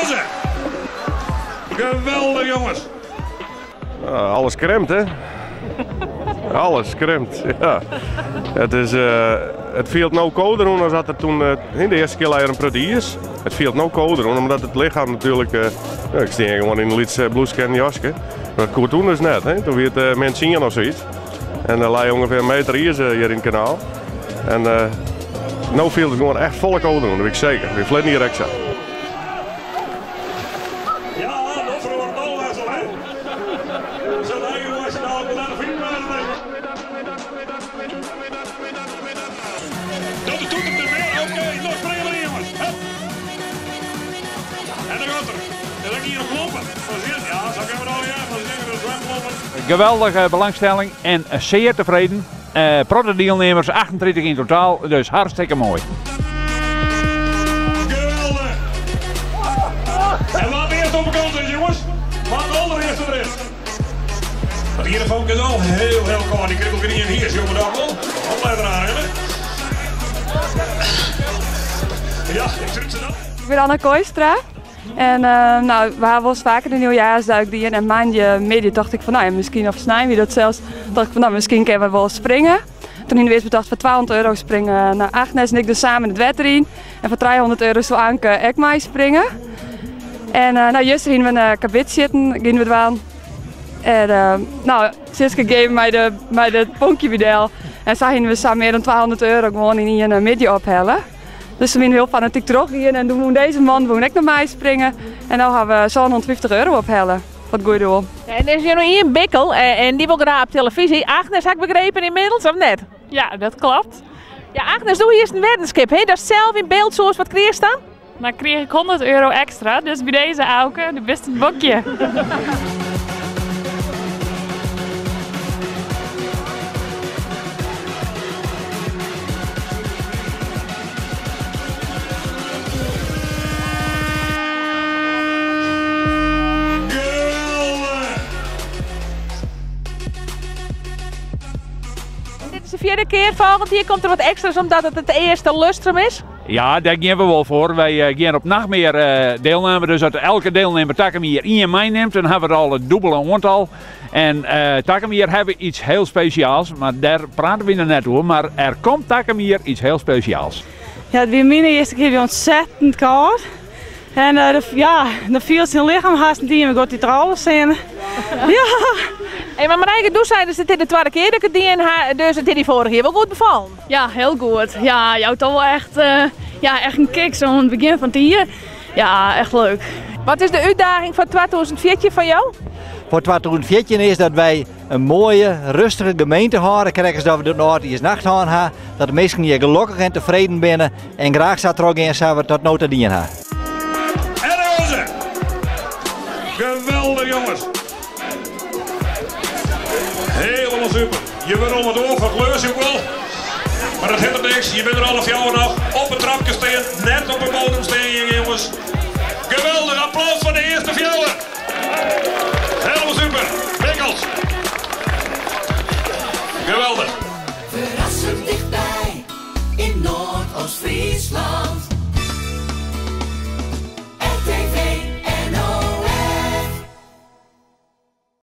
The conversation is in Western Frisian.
ze! Geweldich jonges! Alles krimpt, hè? Alles krimpt, ja. It is, it fielt no kâlder oan as dat it toen de earste kear lei der in protte iis. It fielt no kâlder oan omdat it lichem natuerlik, ja, ik stean gewoan yn in lyts blûske en jaske. Mar dat koe toen dus net, hè. Toen wie it min tsien of soiets. En der lei ûngefear in meter iis hjir yn it kanaal. En no fielt it gewoan echt folle kâlder oan, dat wit ik seker. Wie ferleden jier ek sa. Ja, no feroaret al Wessel, hè? Sil de eigen Wessel dadelijk wol net of yn Dat de toeter net mear, oké, no springe we jongens. Hup. En dan gaat er. En dan hier op klompen. Ja, zo kunnen we al ja, van de zwemklompen. Geweldige belangstelling en zeer tevreden. Protte dielnemers, 38 yn totaal, dus hartstikke moai. Geweldig! En wat eerst op de kant is, jongens. Wat allereerst er is. Want hier de vonk is al heel, heel kort. Die kribbel in hier, jongen, daar wel. Opletten aan, hè? Ja, ik druk ze dan. Ik ben Anna Kooistra. En nou, we hebben wel eens vaker de nieuwjaarsduik dien. En moandeimiddei tocht ik fan, nou ja, miskien of snein wie dat sels, tocht ik fan, nou, miskien kinne we wol springe. Toen hiene we earst betocht foar 200 euro springe nou, Agnes en ik dus samen it wetter yn. En foar 300 euro soe Anke ek meispringe. En nou, juster hiene we in karbidsjitten, giene we dwaan. En nou, Siska gie mei de ponkje by del. En sa hiene we sa mear dan 200 euro gewoan yn ien middei ophelle. Dus we wiene hiel fanatyk trochgien en doe woe dizze man woe ek noch meispringe. En no hawwe we 750 euro ophelle foar it goede doel. En der is hjir noch ien bikkel en dy wol graach op telefyzje. Agnes, ha ik begrepen ynmiddels, of net? Ja, dat klopt. Ja, Agnes, do hiest in weddenskip, hè? Datst sels yn byld soest, wat krigest dan? Dan krige ik 100 euro ekstra, dus by dizze Auke, do bist it bokje. Dit is de fjirde kear, folgjend jier komt der wat ekstra's omdat it it earste lustrum is. Ja, dêr gean we wol foar. Wy gean op noch mear deelname. Dus as elke deelnemer takom jier ien meinimt, dan hawwe we al it dûbele oantal. En takom jier hawwe we iets hiel spesjaals, mar dêr prate we noch net oer. Mar der komt takom jier iets hiel spesjaals. Ja, it wie myn earste kear, wie ûntsettend kâld. En ja, dan fielst dyn lichem hast net ien, got dy trollers hinne. Ja. Hey, mar Marijke, do seidest it is de twadde kear dat ik it dien ha, dus it is dy foarich jier wol goed befallen. Ja, hiel goed. Ja, jout toch wol echt, ja, echt in kick zo oan it begjin fan it jier. Ja, echt leuk. Wat is de útdaging foar 2014 foar jo? Foar 2014 is dat wy in moaie, rêstige gemeente hâlde, krekt as dat we de âldjiersnacht hân ha. Dat de minsken hjir gelokkich en tefreden binne en graach sa trochgean sa we dat no ta dien ha. En daar ze! Geweldich jonges! Helemaal super. Je wurdt al wat oar fan kleur, zie ik wel. Mar dat hindert niks. Je bent der alle fjouwer noch op it trapke stean, net op de bodem stean, jongens. Geweldich applaus foar de earste fjouwer.